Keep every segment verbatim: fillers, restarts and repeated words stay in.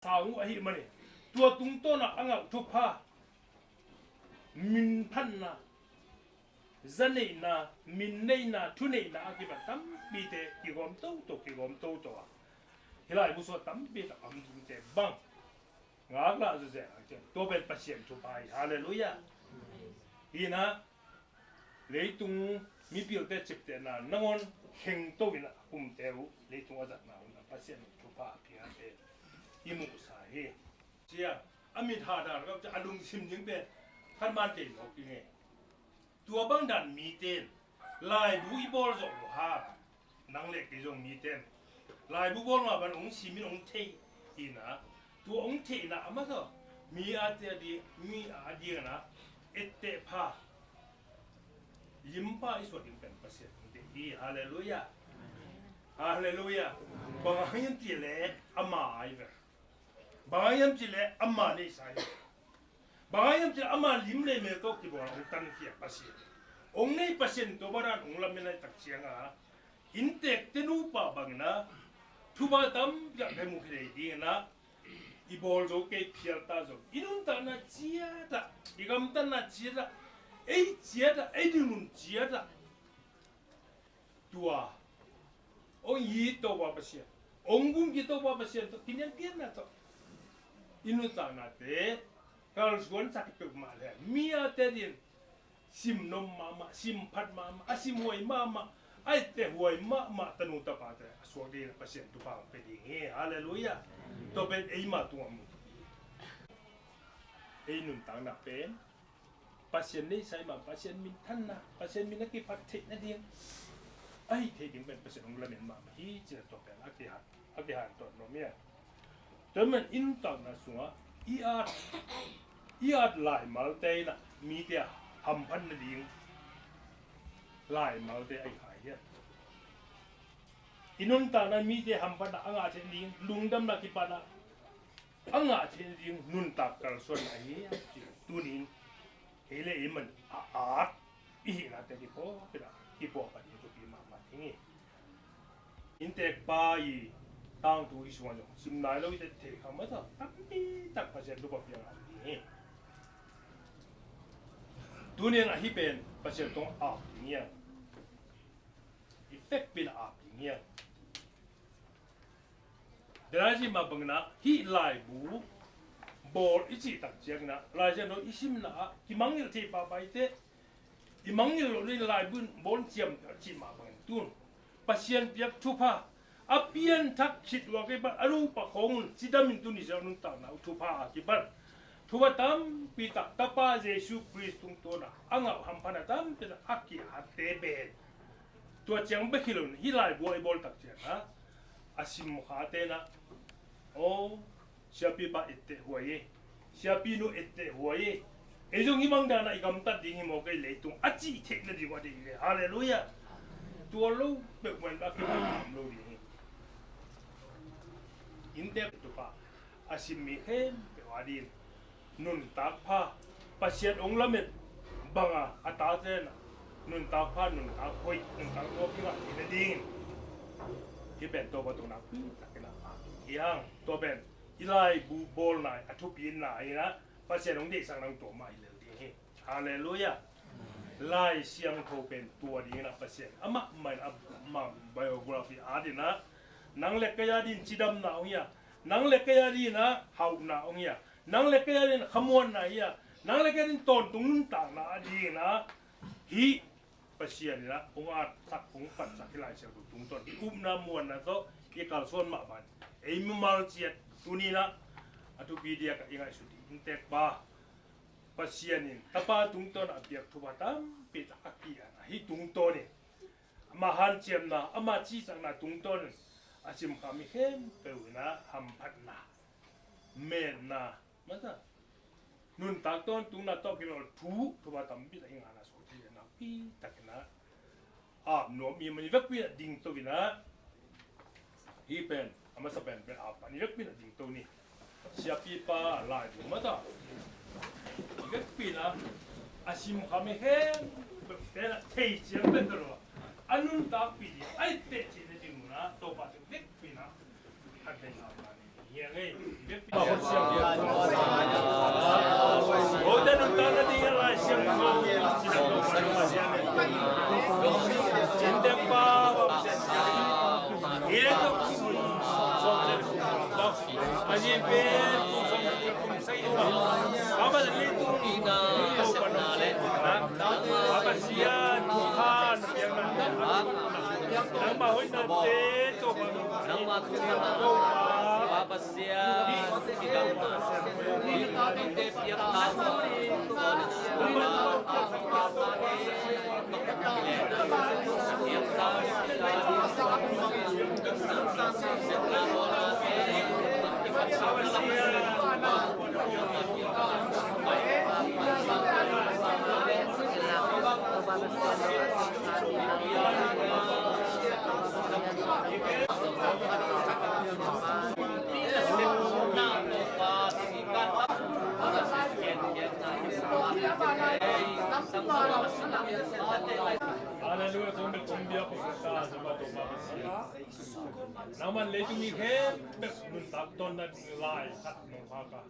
sang uh ahih manin, tua tungtawnah a ngah thupha, min phatna, za neihna, min neihna, thu neihna a kipan tampite kigawm toto, kigawm toto a, hih laibu sungah tampi tak a om dingte bang ngaklah zawzen a cian, tua pen Pasian thupha hi. Halleluiah. Hi inah leitung mipilte ciptehna nangawn khengto inah a kumte uh leitung a zatna uh inah Pasian thupha a piate i muhsa hi. Cia a mit hahdar kam cia a lungsim ding pen khan man tei mawk ding hi. Tua bangdan mite in laibu i bawl zawh lo ha. Nang le kei zong mite in laibu bawl mah bang hong simin hong thei inah, tua hong theihna a masa mi a te a di, mi a dingna etteh pha, lim pha i suah ding pen Pasian hong deih hi. Halleluiah. Halleluiah. Bang hang hiam cih leh ama ai ve. Bang hang hiam cih leh ama neihsa hi. Bang hang hiam cih leh ama lim le mel tawh kibawl hong tankhia Pasian, hong nei Pasian tua bangdan hong lamen a i tak cianga innteekte nupa bangin ah thupha tampi tak ka mu khia dingin ah, i bawl zo kei phial ta zong, i nuntakna ciatah, i gamtatna ciatah, ei ciatah, ei dinmun ciatah, tua hong it Topa Pasian, hong gum kik Topa Pasian tawh kiniamkhiatna tawh i nuntaknate kalsuansak peuhmah le mi a te din simnop mahmah, simphat mahmah, a simhuai mahmah, a ettehhuai mahmah tanu tapate a suak dingin Pasian thupha hong pia ding hi. Halleluiah. Tua pen eima tungah mu, ei nuntakna pen Pasian neihsa i mah, Pasian minthanna, Pasian min a kiphat theih nading, a hih theih ding pen Pasian hong lamen mahmah hi cih tua pen a kihat, a kihat tuan nuam hi a. Tua man i nuntakna sungah i at, i at laimalte inah mite a hamphat nading laimalte a i khai hi a. I nuntakna mite hamphatna a ngah theih nading, lungdamna kipatna a ngah theih nading nuntak kalsuan ahi a, tunin ei le ei man a at i hihnate kipaw, kipaw pan i thupi mahmah ding hi. Innteekpa i tangthu i sungah zong sim nai lo i theih kha masa tampi tak Pasian thupha piang a ding hi. Tunin ahi pen Pasian tawh ap ding hi a, i fekpin a ap ding hi a. Dena i cih mah bangin ah hih laibu bawl i cih tak ciangin ah Lai Siangtho i simna ah kimangngilh thei pahpah i teh, i mangngilh loh ding laibu in bawl ciam a cih mah bangin tun Pasian piak thupha a pianthak khit uh a kei pan a nupa khawng un cidamin tuni sia nuntakna uh thupha a kipan thupha tampi tak Tapa Jesu Khrist tungtawn ah a ngah hamphatna tampi tak a kiatte pen tua ciang bek hi lo in hih laibu a i bawl tak ciang ah a simkhate in ah, aw, siapipa etteh huai e, siapinu etteh huai e, ei zong hih bang dan ah i gamtat ding hi maw kei leitung a cih theih nading uh a deih hi ve. Halleluiah. Tua lo peuhmah in a kipan a om lo ding hi. Innteek tupa a sim mi khempeuh a dingin nuntak pha, Pasian hong lamet banga a tate in ah nuntak pha, nuntak hoih, nuntak tawp i ngah theih nadingin hih pen Topa tungah nakpi takin a ap hi hang. Tua pen i laibu bawlna a thupina in ah Pasian hong deihsak nang tua mah hi lel ding hi. Halleluiah. Lai Siangtho pen tua dingin ah Pasian amah mah in amah biography a dingin ah nang le kei a dingin cidamna hong hi a, nang le kei a dingin ah hauhna hong hi a, nang le kei a dingin khamuanna hi a, nang le kei a dingin tawntung nuntakna a dingin ah hih Pasian in ah hong atsak, hong patsak hih Lai Siangtho tungtawn i upna muanna tawh i kalsuan mah bang ei mimal ciat tuni in ah a thupi diak ah i ngaihsut ding innteek pa Pasian in Tapa tungtawn a piak thupha tampi tak a kian ahi tungtawn in ama hanciamna, ama cihtakna tungtawn in a simkha mi khempeuh in ah hamphatna, metna, masa nuntak tawntungna tawh kilawl thu, thupha tampi tak i ngahna suak ding in ah nakpi takin ah ap nuam i hih manin i vekpi in ah dingto in ah hih pen a masa pen pen ap pan i vekpi in ah dingto ni. Siapipa laibu mah ta i vekpi in ah a simkha mi khempeuh in ah thei ciang pen ta lo a nuntakpih ding a i teh cih na ding mun ah Topa tawh vekpi in ah khat vei sa ta ni. Nangmah hoihnate tawh, nangmah hoihnate tawh, Pa Pasian, Halleluia. Kong bek kong bia kong ka sa ba to ba si. Nangman leitung mi khempeuh nuntak tawnna ding lai khat nong pha ka.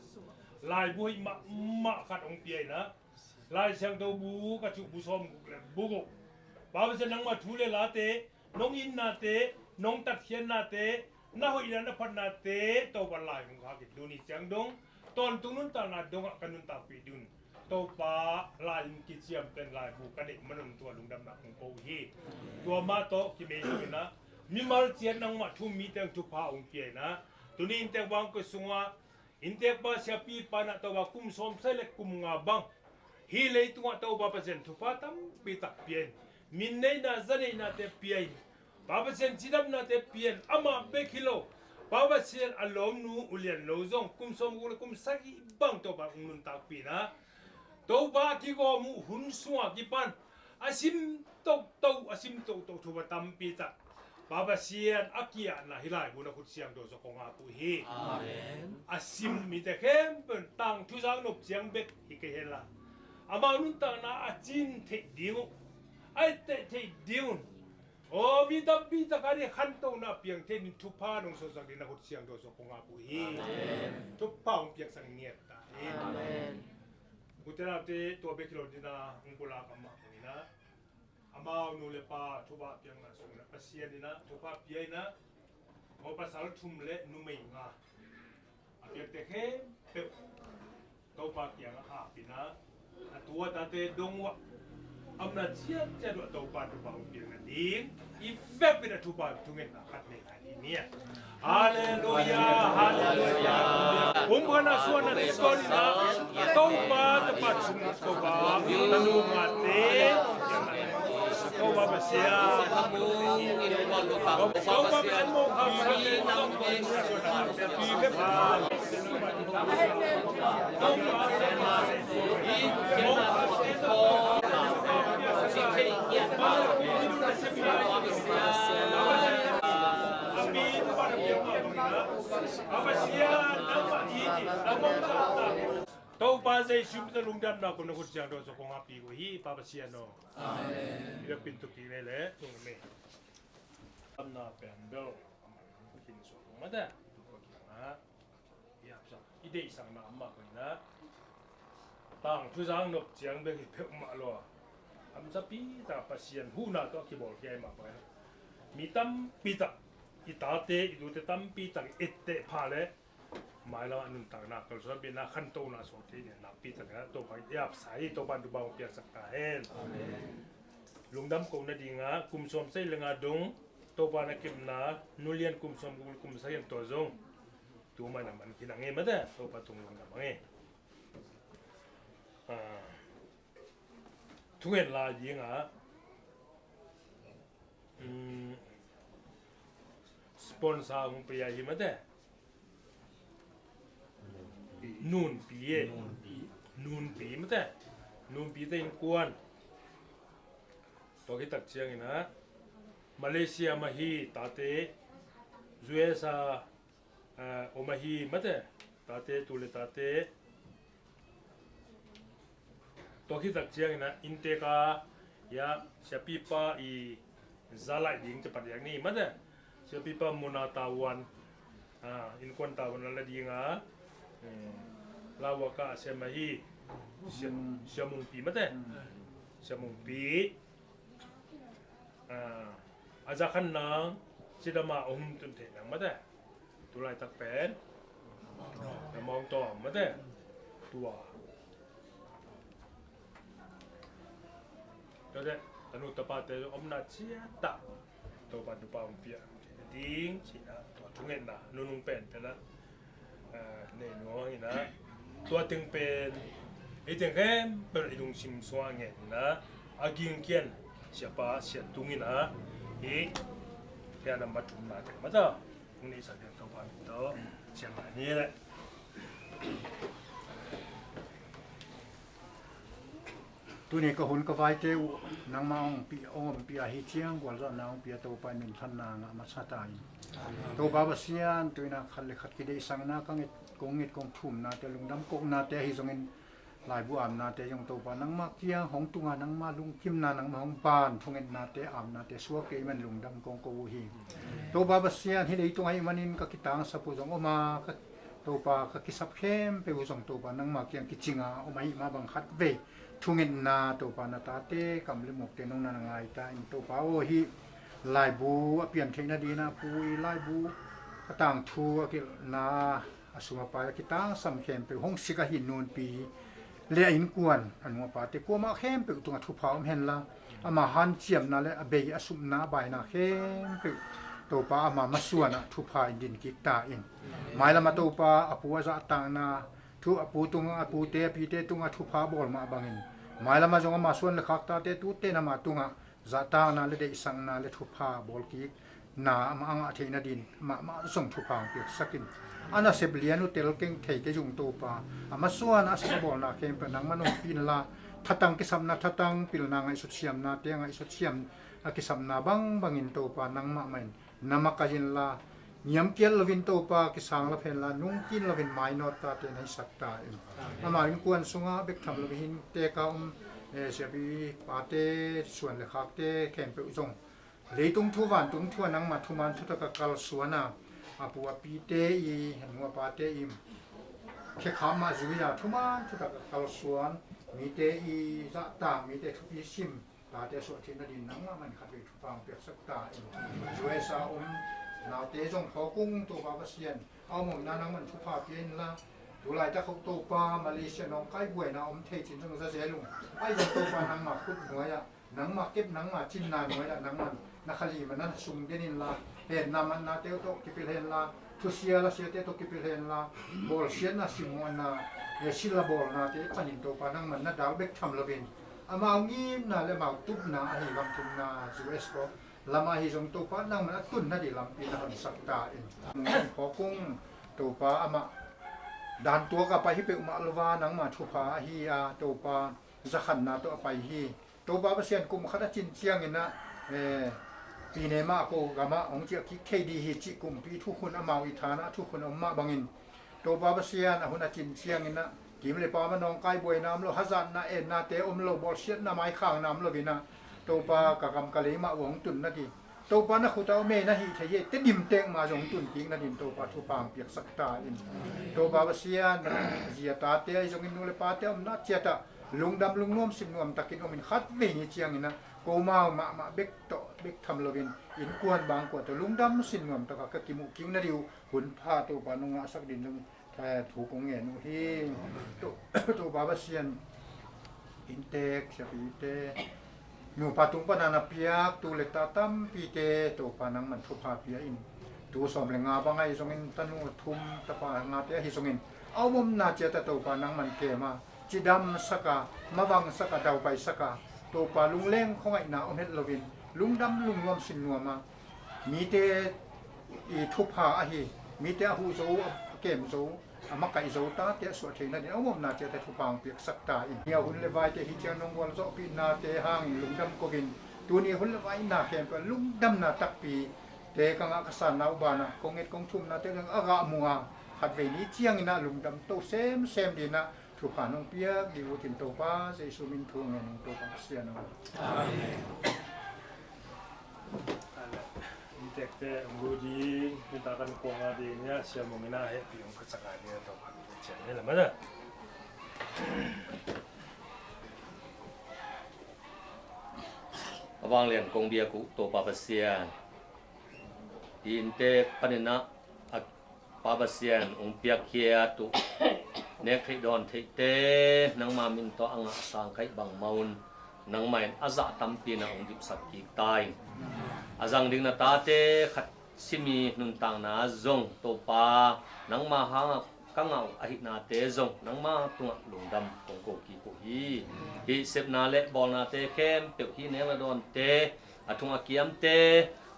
Laibu hoih mahmah khat hong pia in ah, Lai Siangtho bu ka cuh bu sawmguk le bu guk. Pa Pasian, nangmah thu le late, nong innate, nong tatkhiatnate, na hoihna na phatnate Topa lai hong khak in, tuni ciang dong tawntung nuntakna dongah ka nuntakpih ding un. Topa, lai in kiciam pen laibu ka deih man un tua lungdamna kong ko uh hi. Tua mah tawh kimeisuk in ah, mimal ciat nangmah thu-um mite hong thupha hong pia in ah, tuni inntek vang koi sungah inntekpa siapipa in ah Topa kum sawmsagih le kum nga bang hih leitungah Topa Pasian thupha tampi tak pia in, min neihna za neihnate pia in, Pa Pasian cidamnate pia in, amah bek hi lo, Pa Pasian a lawmnu ulian lo zong kum sawmguk le kum sagih bang Topa hong nuntakpih in ah, Topa a kigawm uh hun sungah kipan a sim toto, a sim toto thupha tampi tak Pa Pasian a ki-apna hih laibu na khut siangtho sung kong ap uh hi. Amen. A sim mite khempeuh in tangthu zak nop ciang bek hi kei hen la, amau nuntakna a cin theih ding uh, a etteh theih ding un, aw, mi tampi tak a ding khantona piang thei in thupha nong suaksak ding na khut siangtho sung kong ap uh hi. Amen. Thupha hong piaksak ngiat ta hi. Amen. Ute naute, tua bek hi lo ding a hong pulak amah bangin ah, amau nu le pa thupha piakna sungin ah Pasian in ah thupha pia in ah, aw, pasal thum le numei nga a piakte khempeuh Topa kiangah ap in ah, a tu a tate dong uh ah, a omna ciatciat uh ah Topa thupha hong piakna ding i vekpi in ah thupha thungetna khat nei lai ni. Halleluia, halleluia. Hong phatna suahna tawh in ah, Topa, Topa thum, Topa, tanu ngate, Topa Pasian, Topa Pasian, mo kha, Topa Jesu min tawh lungdamna kum na khut siangtho sung kong ap uh hi, Pa Pasian aw. Amen. I vekpi in thupha nei le tung me. Amna pen bel khin suak mate. I apsak, i deihsakna amah ko in ah, tangthu zak nop ciang bek hi peuhmah lo a, a omsapi tak Pasian huhna tawh a kibawl khia i mah bangin ah, mi tampi tak, i tate, i tute tampi tak i etteh pha le, mailam ah nuntakna kalsuanpihna, khantona suak thei in ah, nakpi takin ah Topa i apsa hi. Topa in thupha hong piaksak ta hen. Amen. Lungdam kohna ding ah, kum sawmsagih le nga dong Topa na kepna nu lian kum sawmguk le kum sagih in tua zong tu mah in a man khin a ngei mate, Topa tung lungdam a ngei. Ah, thungen lai ding ah, um, sponsor hong pia hi mate. Nunpi e. Nunpi. Nunpi mate. Nunpi te innkuan. Tua khit tak ciangin ah, Malaysia mah hi tate, U S A, eh, om ahi mate, tate, tu le tate. Tua khit tak ciangin ah, inntek a, ya, siapipa i za laih ding ci pah diak ni mate. Siapipa Mona Tawan, Innkuan tavuan a la dinga, lauhuaka a sem ahi Sia Mungpi mate. Sia Mungpi a zakhan nang cidama a hum tun theih nang mate. Tulaitak pen na mawng tawm mate. Tua Tua deh, tanu tapate omna ciatah Topa nupa hong pia ding cihna, tua thungetna nunung pen tena nei nuang ina, tua teng pen ei teng khempeuh i lungsim sungah ngen ina, a gingkian siapa siatung ina, hi hiana matumna teng mata hong neihsak ding Topa min tawh sian mah ni leh. Tuni ka hun ka vaite uh nangmah hong pi hong ompih ahi ciang gualzawhna hong pia Topa in minthanna ngah masa ta in. Topa Pasian, tuina khat le khat kideihsakna ka nget kong nget kong thumnate, lungdam koknate ahi zongin laibu amnate zong Topa nangmah kiang hong tunga nangmah lungkimna nangmah hong ban thungetnate amnate suak kei man lungdam kong ko uh hi. Topa Pasian, hih leitung ahih manin ka kitangsap uh zong oma ka Topa ka kisap khempeuh uh zong Topa nangmah kiang kicinga om ahih mah bang khatvei thungetna Topa na tate kam le mukte nong na na ngai ta in Topa aw hih laibu a pian theihna dina pu i laibu a tangthu a kilhna a sum a pai a kitangsam khempeuh hong sik ahi nunpi le a innkuan a nu a pate kuamah khempeuh tungah thupha om henla ama hanciamna le a bei a supna a baina khempeuh Topa ama masuanah thupha in din kik ta in. Mailam a Topa a pu a zahtakna thu a pu tungah a pute a pite tungah thupha bawl mah bangin mailam a zong ama suan le khaktate tute nama tungah zahtakna le deihsakna le thupha bawlkikna amah a ngah theih nadin mahmah zong thupha hong piaksak in. A nasep lian uh tel keng thei kei zong Topa a masuan a sep a bawlna khempeuh nangmah nong pi inla thatang kisapna thatang pilna ngaihsut siamnate a ngaihsut siam a kisapna bangbangin Topa nangmah mah in na makai inla niamkial loin Topa kisang la phenla nungkin loin mainawt tate na hisak ta in. Amau innkuan sungah bek tham loin hing teka om siapi pate suan le khakte khempeuh zong leitung thu vantung thu a nangma thuman thutaka kalsuana a pu a pite i a nu a pate i khekham mah zuia thuman thutaka kalsuan mite i zahtak mite thupi sim tate a suah theih nadin nangmah man khatvei thupha hong piaksak ta in. U S A om naute zong phawkung Topa Pasian a om omna nangman thupha pia inla tulaitak hoh Topa Malaysia nawngkai buaina om thei cin zong zazel ung. Ahi zong Topa nangma khut nuai ah nangma kep nangma cinna nuai ah nangman na khalim a na sung den inla henna matna teu tawh kipil henla thusia lasiate tawh kipil henla bawlsiatna simmawhna sila bawlnate panin Topa nangman na dal bek tham loin amau ngimna le amau tupna ahi bang thumna U S ko lam ahi zong Topa nangman a tunna dih lampi na honsak ta in. Phawkung Topa amah dan tuaka pai hi peuhmah lova nangma thupha ahi a Topa zakhanna tawh a pai hi. Topa Pasian kum khat a cin cianginah pine mah ko gamah hong ciah kik thei dih hi cih kumpi thukhun amau i thanah thukhun a om mah bangin Topa Pasian a hun a cin cianginah kim le pam a nawngkai buaina om lo hazatna ennate om lo bawlsiatna maikhangna om loinah Topa ka kam ka lei mah uh hong tun nadih Topa na khut a om e na hih thei hi te dimtek mah zong tun kik nadin Topa thupha hong piaksak ta in. Topa Pasian zia tate ahi zongin nu le pate a omna ciatah lungdam lungnuam sinnuam takin omin khatvei ni cianginah komau mahmah bek tawh bek tham loin innkuan bangkuan tawh lungdam sinnuam takah ka kimuh kik nadih uh hunpha Topa nong ngahsak din zong thu kong ngen uh hi. Topa Pasian inntek siapite nupa tung pana na piak tu le ta tampite Topa nangman thupha pia in. Tu sawm le nga bang ahi zongin tanu thum tapa ngate ahi zongin a om omna ciata Topa nangman kema cidam saka mavang saka daupai saka Topa lungleng khuangaihna om het loin lungdam lungnuam sinnuama mite i thupha ahi mite a huh zo a kem zo a makaih zo tate a suah theih nadin a om omna ciate thupha hong piaksak ta in. Hia hun le vaite hi ciang nong gualzawhpihnate hangin lungdam koin tuni hun le vai na khempeuh lungdamna takpi te ka ngah ka sanna uh banah kong nget kong thumnate a gah munga khatvei ni cianginah lungdam to semsem dinah thupha nong piak dih utin Topa Jesu min thu ngen ung Topa Pasian aw. Amen. Tekte hong lut ding, nuntak kan kuang a ding, nia siamong ina hehpih hong phatsak a ding, Topa min in ciam hen la mah na. A vanglian kong biak uh Topa Pasian, i inntek panin ah a Pa Pasian hong piakkhiat uh nek theih dawn theihte nangma min tawh a ngah sang kaih bangmah un, nangmah in a zah tampi in ah hong dipsak kik ta in. A zang ding na tate khat simi nuntakna zong Topa nangma hangah ka ngah uh ahihnate zong nangma tungah lungdam kong ko kik uh hi. Hih sepna le bawlnate khempeuh, hih nek le dawnte, a thung a kiamte,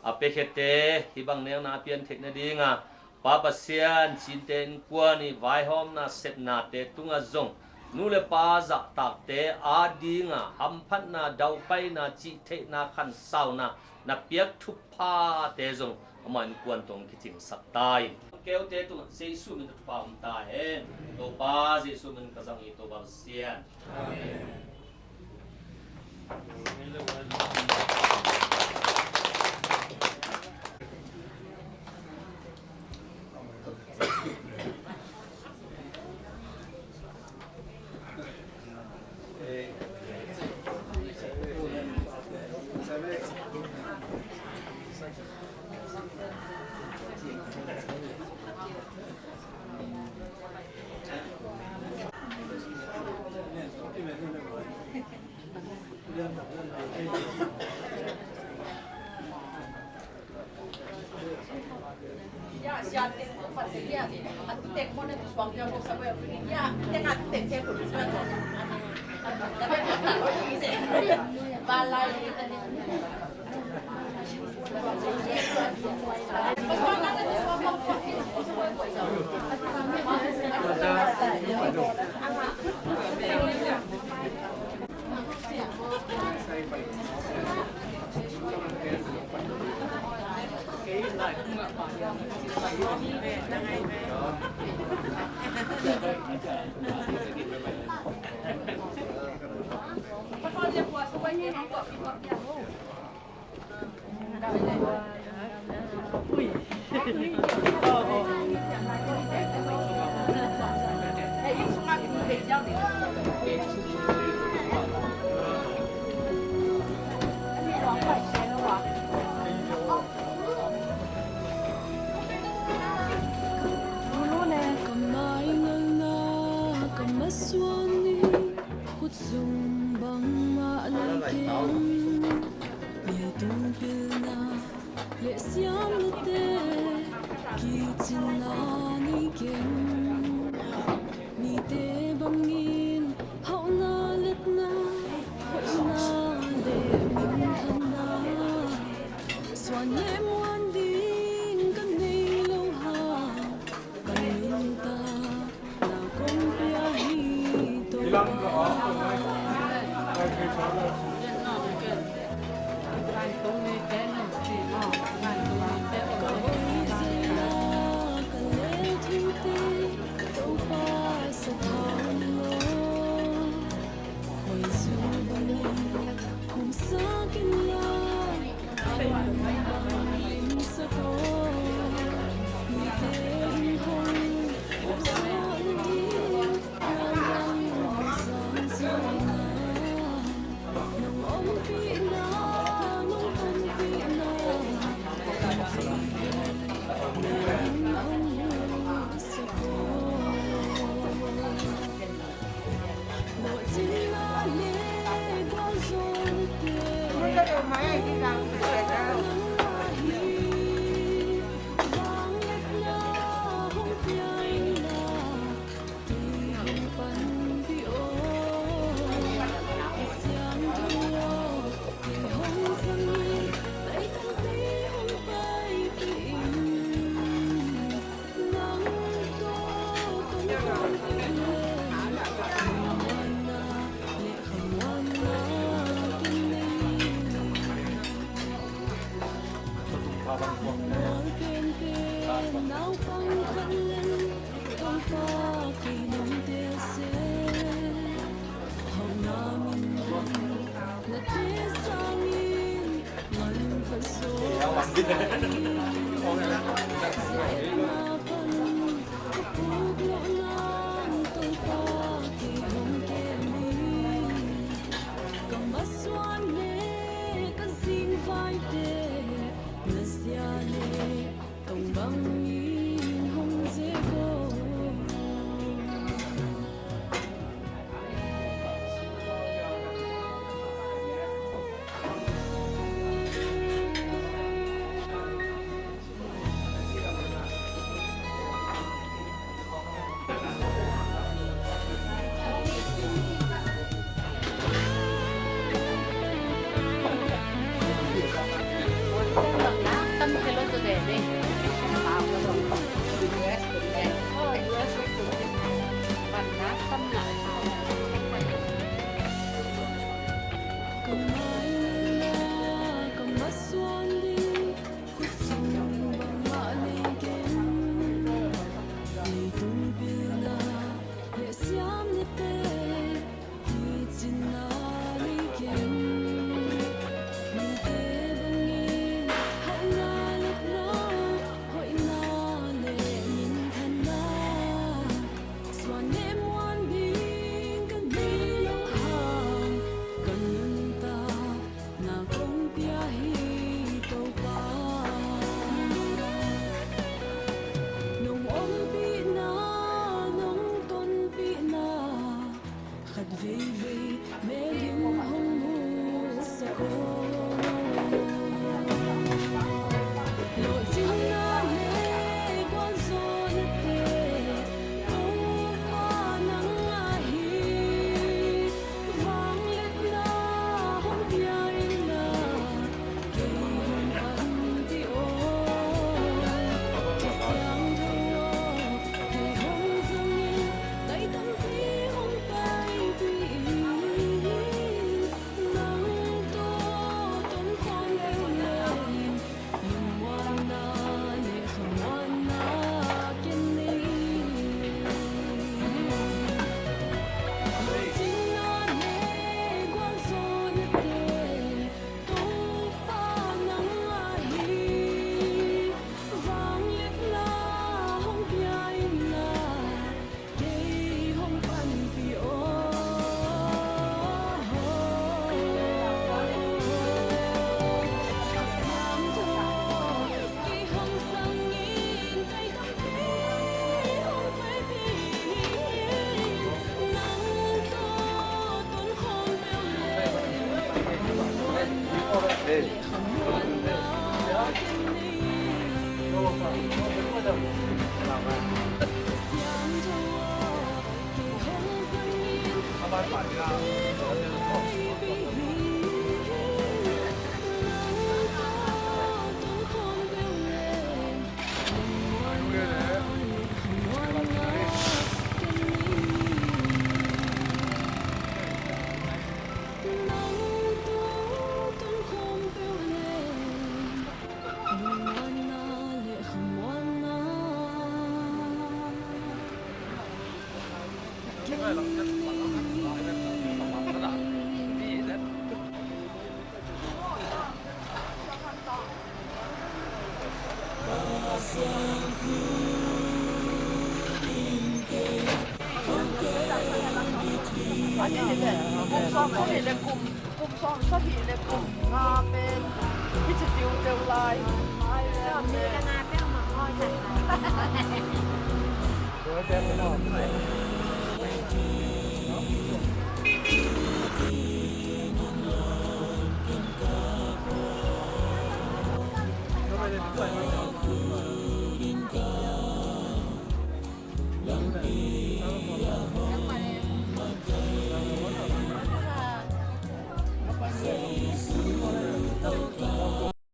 a piakhiate, hih bang nekna a pian theih nadinga Pa Pasian, Cinte Innkuan i vaihawmna sepnate tungah zong nu le pa zahtakte adinga hamphatna, daupaina, cihtheihna, khansauna na piak thuphate zong amah innkuan tawh kicingsak ta in. Keute tungah Jesu min a thupha om ta hen. Topa Jesu min ka zang hi, Topa Pasian. Amen. Ka maingalna ka masuan nih, khut sung bangmah nei keng. Leitung pilna le siamnate kicinna nei keng. Mite bangin hauhna letna, hoihna le minthanna, suan le muan ding ka nei lo hang, ka nuntak na kong pia hi Topa. Ka hoih zeina ka lel thute Topa sathau ning aw. Khuaizu bangin humsak inla, khuaizu bangin humsak aw. Mite in hong upsak nading nang hong sang zawhna, nong ompihna, nong panpihna, nang hong humsak aw. Kum sawm sawm le kum, kum sawm sawm le kum nga pen hi ci tiu teu lai. Sawm ni ka na peuh mah ngawi khat lai.